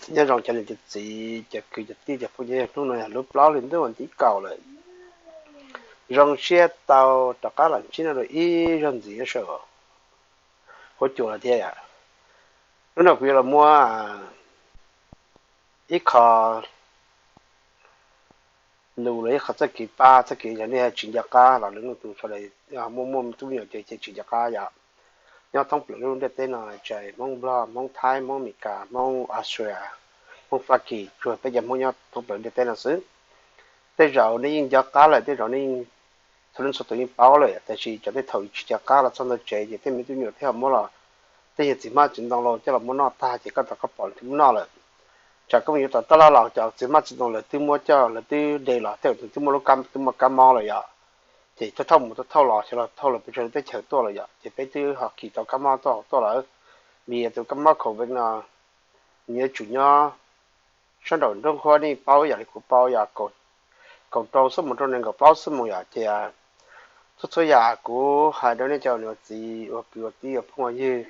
Nyob zoo cov niam cov txiv, cov kwv cov tij, cov phooj ywg, hnub no yog lub plaub hli ntuj vas thib kaum lawm. Zoo siab tau rov qab los ntsib nej dua ib zaug ntxiv saum huab cua lawm thiab yom. Hnub no kuv yuav los muab ib qho lus los ib qho txoj kev pab, txoj kev yog nej tsis nco qab los lwm leej tus sawv daws muaj muaj tub nyuam ces tsis nco qab yom. Nyob thoob plaws lub ntiaj teb no, tsis hais Hmoob Nplog, Hmoob Thaib, Hmoob Amelikas, Hmoob Australia, Hmoob Fab Kis, tsuas peb cov Hmoob nyob thoob plaws ntiaj teb no xwb. Tej zaum nej yeej nco qab lawm, tej zaum nej yeej txhua leej txhua tus yeej paub lawm, tab sis cov tej thaum tsis nco qab los txog ntua tsev ces tej me tub nyuam thiaj muab los, tej yog txiv hmab txiv ntoo los coj los muab noj tag ces koj tom koj pom lawv twb muab noj lawm. Tsam koj mus yuav tom taj laj los cov txiv hmab txiv ntoo lawv twb muab coj, lawv twb de los, tej tus twb muaj lub kab, twb muaj kab mob lawm yom. Ces thauj thauj mus thauj thauj los, xyov los thauj los pes tsawg lub teb chaws tuaj lawm yom, ces peb twb ho kis tau kab mob tuaj hauv tuaj lawm. Vim yog tus kab mob covid no nws yuav tsum nyob sab nraum nroog, nej paub yam li kuv paub yog kaum rau xuab moos rau nees nkaum plaub xuab moos yom. Ces txhua txhua yam kuv hais rau nej cov niam txiv ua kwv ua tij ua phooj ua ywg,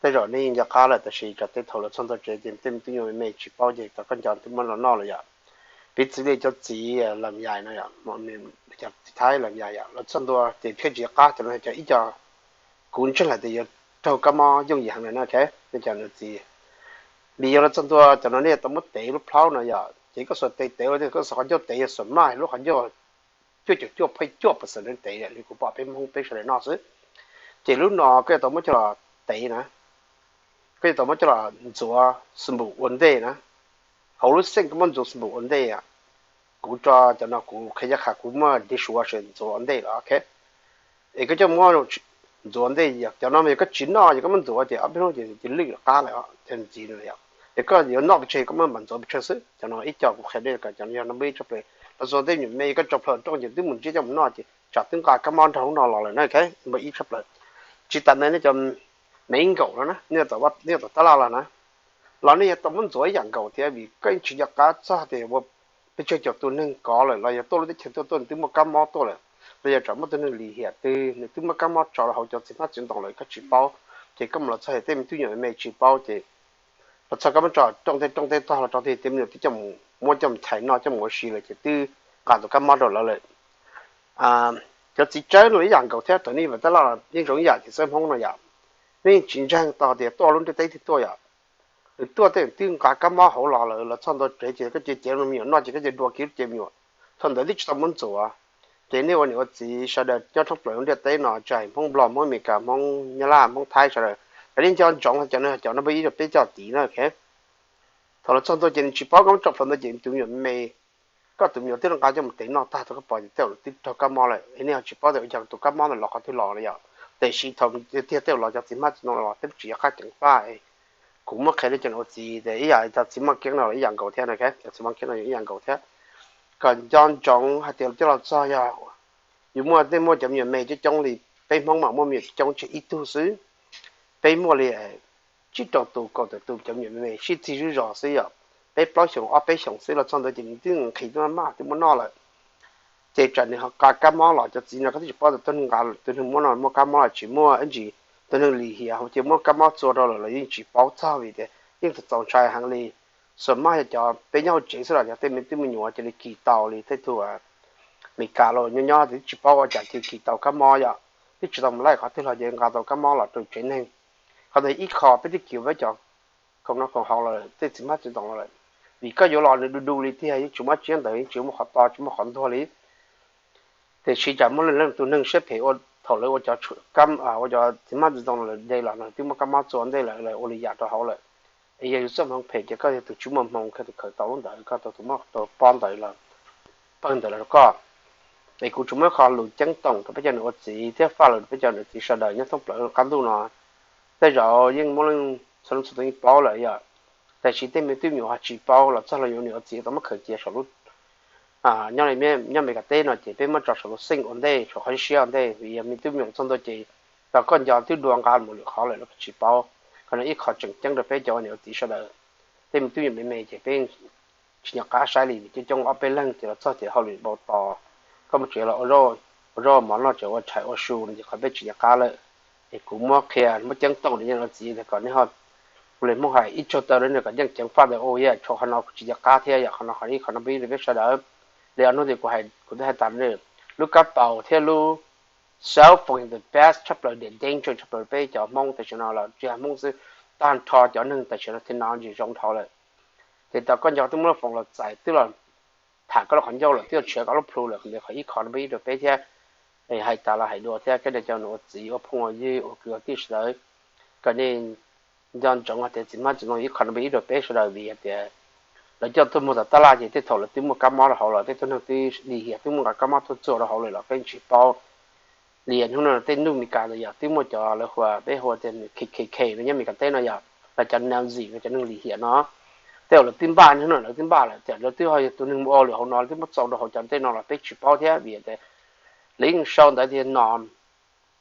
tej zaum nej yeej nco qab lawm, tab sis cov tej thaum los txog ntua tsev ces tej me tub nyuam me me tsis paub ces tom koj nco twb muab los noj lawm yom. Piv txwv li cov txiv Lam Yais no, cov txiv Thaib Lam Yais yom, los txog ntua ces thiaj tsis nco qab, cov no cov ib co kuv ntseeg lawm tias yuav raug kab mob yooj yim heev lawm no, nej cov niam txiv. Vim yog los txog ntua cov no nej tau muab tev lub plhaub no yom, ces koj xuas tev tev ua, koj xuas qhov ncauj tev yog xuas maj lub qhov ncauj cuaj caum cuaj point cuaj percent tev li kuv pom peb Hmoob peb sawv daws noj xwb. Ces lub no koj yuav tau muab coj los tev na, koj yuav tau muab coj los ntxuav xi npum ua ntej na. Hauv lub sink koj muab ntxuav xi npum ua ntej, kuv tso cov no kuv qhia ncaj qha, kuv muaj dishwasher ntxuav ua ntej lawm, ok. Es koj coj muab ntxuav ua ntej, cov no mas yog koj tsis noj, yog koj muab ntxuav ces ob peb hnub ces lwj qab lawm, cov ntxiv no yom. Es koj yuav noj pes tsawg koj muab npam ntxuav pes tsawg xwb. Cov no ib co kuv qhia nej kom cov no yog no npawb ib tshaj plaws. Los txog tej me me koj tso plhaws rooj ces twb mus ntsiab coj mus noj ces tsam twb nqa kab mob nrog lub no los lawm na, ok, npawb ib tshaj plaws. Tsis tas ntawd nej cov me nkaum no na, nej tom tab laj los na, los nej yuav tau muab ntxuav ib yam nkaus thiab, vim koj yeej tsis nco qab txog tias pes tsawg caum tus neeg kov lawm los yog tuaj lub teb chaws tuaj tuaj nws twb muaj kab mob tuaj lawm, los yog tsam muaj tus neeg lim hiam twg nws twb muab kab mob tso rau hauv cov txiv hmab txiv ntoo lawm koj tsis paub. Ces koj mus los txog tej me tub nyuam me tsis paub ces los txog koj muab tso rooj tej rooj tej tog los rau tej me nyuam twb coj mus muab coj mus chais noj coj mus ua si lawm ces twb nqa tus kab mob rau lawv lawm. Cov txiv tsawb no ib yam nkaus thiab, thaum nej mus tab laj yeej zoo ib yam thiab, xwb Hmoob no yom. Nej yeej tsis ntseeg tau tias tuaj lub ntiaj teb twg tuaj yom, nws tuaj tej twb nqa kab mob hauv los lawm, los txog ntua tsev ces koj cia cev me nyuam noj ces koj cia dua kiag lub cev me nyuam, thaum ntawd twb tsis tau muab ntxuav. Ces nej ua niam ua txiv sawv daws nyob thoob plaws lub ntiaj teb no, tsis hais Hmoob Nplog, Hmoob Amelikas, Hmoob Nyab Laj, Hmoob Thaib sawv daws, cov nej nco ntsoov cov no, cov no npawb ib rau peb cov tid na, ok. Thaum los txog ntua ces nws tsis paub, koj muab tso plhaws ntawd ces tus me nyuam me, koj tus me nyuam twb nqa coj mus tev noj tag, thaum koj pom ces tej zaum twb raug kab mob lawm, es nej ho tsis paub tias yog tus kab mob ntawd los qhov twg los no yom. Tiam sis thaum tiag tej zaum los cov txiv hmab txiv ntoo los twb tsis yog qab ceev faj. Kuv muab qhia rau cov niam ua txiv tias ib yam cov txiv maj keeb no los ib yam nkaus thiab, cov txiv maj keeb no ib yam nkaus thiab. Kom nco ntsoov hais tias coj los txog yog yus muaj, nej muaj cov me nyuam me coob coob li, peb Hmoob mas muaj me nyuam coob coob tsis ib tug xwb. Peb muaj li tsib rau tus kaum tawm tus cov me nyuam me me sib txig zog xwb yom. Peb plaub xyoos ob peb xyoos xwb los txog ntawd ces nws twb nqhis twb maj twb muab noj lawm. Ces tsam nws ho nqa kab mob los, cov txiv no koj twb tsis paub tias tus neeg nqa, tus neeg muab no muaj kab mob los tsis muaj, ib ntsis tus neeg lim hiam ces muab kab mob txua rau lawm los yeej tsis paub txog, vim tias yeej txaus ntshai heev li. Xuas maj yog cov peb nyob hauv tsev xwb los cov tej me tub me nyuam cia li kis tau li tej tug Amelikas los nyob nyob twb tsis paub ua cas cia li kis tau kab mob yom. Twb tsis tau mus laij qhov twg los ces nqa tau kab mob los rau tsev neeg. Qhov ntawd ib qho peb twb kis peb cov khoom noj khoom haus los tej txiv hmab txiv ntoo los lawm. Vim koj yuav los nws du du li tiag, yeej tsis muaj tsiab ntawd, yeej tsis muaj qhov to tsis muaj qhov ntuag li. Tiam sis tsam muaj leej leej tus neeg siab phem ua, thaum lawv ua cov, ua cov txiv hmab txiv ntoo lawm de los no twb muab kab mob txua ntej lawm, lawv ua li yam rau hauv lawm. Es yog yus txoj hmoov phem ces koj yog tus tsis muaj hmoov, koj tus khaws tau lub ntawd, koj tau tus muab tau pob ntawd los pawg ntawd los rau koj. Es kuv tsuas muab qho lus ceeb toom rau peb cov niam ua txiv thiab faj lus rau peb cov niam txiv sawv daws nyob thoob plaws qab ntuj no. Tej zaum yeej muaj leej txhua leej txhua tus yeej paub lawm yom, tab sis tej me tub me nyuam ho tsis paub los txog los yuav niam ua txiv tau muab khaws cia saum lub, nyob, nyob Amelikas teb no ces peb muab tso saum lub xeej ua ntej, saum qhov siab ua ntej, vim yog me tub me nyuam txog ntua ces tau koj nco twb dua nqa mus lwm qhov lawm los koj tsis paub. Qhov no ib qho tseem ceeb rau peb cov ua niam ua txiv sawv daws. Tej me tub me nyuam me me ces peb tsis nco qab saib li, vim coob coob ob peb leeg ces los txog ces hauj lwm npau tos, koj mus tsev los ua zaub mov noj, tseem ua tshais ua su no ces qhov peb tsis nco qab lawm. Es kuv muab qhia muab ceeb toom rau cov niam ua txiv tias kom nej ho Kuv li Hmoob hais ib tsaug tau li nws kom yeej ceev faj ntawd ua ib yam tshuav qhov no kuv tsis nco qab thiab yom, qhov no qhov ib qhov no peb peb sawv daws. Li ob hnub tias kuv hais kuv twb hais tas nws, lub kab paus thiab lub cell phone the best tshaj plaws, the danger tshaj plaws peb cov Hmoob tam sim no los tsis hais Hmoob xwb, tag nrho cov neeg tam sim no thiab no ntsis zoo dhau lawm. Ces tau koj nco twb muab lub foom los txais twb los tham koj lub qhov ncauj lawm twb los tshiav koj lub plhu lawm, qhov ntawd qhov ib qhov no peb ib rau peb thiab. Hais tas los hais dua thiab koj cov nus ua txiv ua phooj ua ywg ua kwv ua tij sawv daws, kom nej nco ntsoov hais tias txiv hmab txiv ntoo ib qho no peb ib rau peb sawv daws vim hais tias lawv coj tuaj muag tom tab laj ces tej thaum lawv twb muaj kab mob rau hauv lawm, tej tug neeg twb lim hiam twb muaj kab mob tuaj txuag rau hauv lawm los peb tsis paub. Li hnub no tej nuj Meskas ntawd yog twb muaj cov lawv hu peb hu tias K K K no nyob Meskas teb no yog lawv cov nazi no cov neeg lim hiam no, tej zaum lawv twb npaj hnub no lawv twb npaj lawm tias lawv twb ho yog tus neeg mus ua lawm hauv no lawv twb muab txaus rau hauv cov ntej no los peb tsis paub thiab vim tias lawv yeej sau ntawv tias no,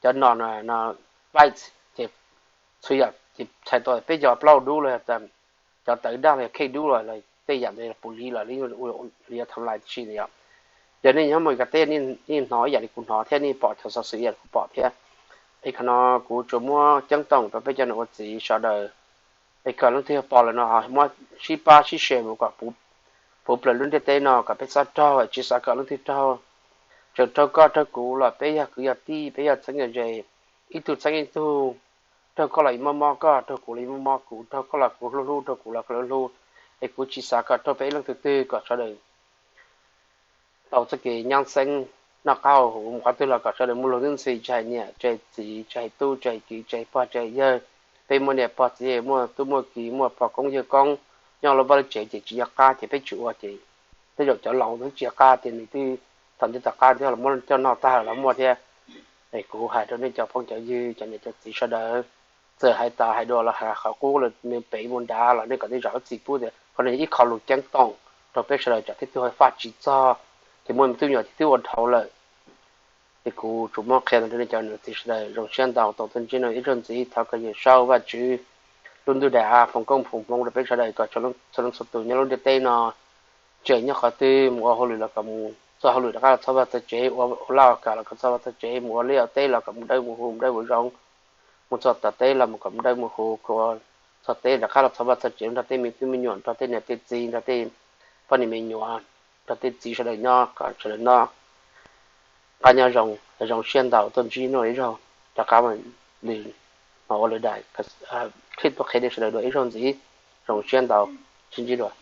cov no no no, fight, ces txhua yam ces txhais tau peb cov plaub dub los cov tawv daj los khej dub los tej yam ntawd pus li los li yuav tham lais tsi ntawd yom. Yog nej nyob Meskas teb nej hnov ib yam li kuv hnov thiab nej pom cov xov xwm ib yam li kuv pom thiab. Es qhov no kuv tsuas muab ceeb toom rau peb cov nus ua txiv sawv daws, es kom leej twg yog pom lawm no muab sib pab sib share mus kom puv plaws lub ntiaj teb no kom peb txhob raug, tsis xav kom leej twg raug. Tseem raug koj raug kuv los peb yog kwv yog tij, peb yog txheeb yog ze, ib tug txheeb ib tug. Raug koj los mob mob koj, raug kuv los mob mob kuv, raug koj los kuv hlub hlub, raug kuv los koj hlub hlub. Es kuv tsis xav kom raug peb ib leej twg twg, kom sawv daws tau txoj kev nyab xeeb noj qab haus huv mus qhov twg los kom sawv daws muaj lus ntxhi, tsis hais niam tsis hais txiv tsis hais tub tsis hais kiv tsis hais pog tsis hais yawg. Peb muaj niam pog txiv muaj tub muaj kiv muaj pog koob yawg koob nyob lub vaj lub tsev ces tsis nco qab ces peb tsis ua ces tej zaum cov laus twb tsis nco qab tias nws twb thaum ntej tom qab twb los muab coj noj tag los muaj thiab. Es kuv hais rau nej cov phooj cov ywg cov niam cov txiv sawv daws, txawm hais tas hais dua los hais qhov qub los nws pem mus nrad los nej kom nej zam lub txim pub tias qhov no yog ib qho lus ceeb toom rau peb sawv daws tsam tej tug faj tsis txog, ces muaj me tub me nyuam twb ua dhau lawm. Ces kuv tsuas muab qhia rau nej cov niam txiv sawv daws zoo siab ntau tau tuaj ntsib no ib zaug ntxiv, thov kom Yawm Saub Vajtswv lub ntuj daim av foom koob foom hmoov rau peb sawv daws kom txhua leej txhua tus nyob lub ntiaj teb no, tseem nyob qhov twg mus ua hauj lwm los kom mus txog hauj lwm rov qab los txog vaj txog tsev, ua ua laj ua kam los kom txog vaj txog tsev, mus ua liaj ua teb los kom mus dawb mus huv mus dawb mus zoo, mus txog tom teb los mus kom mus dawb mus huv, ua txog teb rov qab los txog vaj txog tsev nrog tej me tub me nyuam nrog tej niam tej txiv nrog tej poj niam me nyuam nrog tej txiv sawv daws nyob kom sawv daws noj qab nyob zoo, zoo siab ntau tuaj ntsib nej ib zaug, rov qab lwm, ua lwm daim clip tuaj qhia nej sawv daws dua ib zaug ntxiv, zoo siab ntau, sib ntsib dua.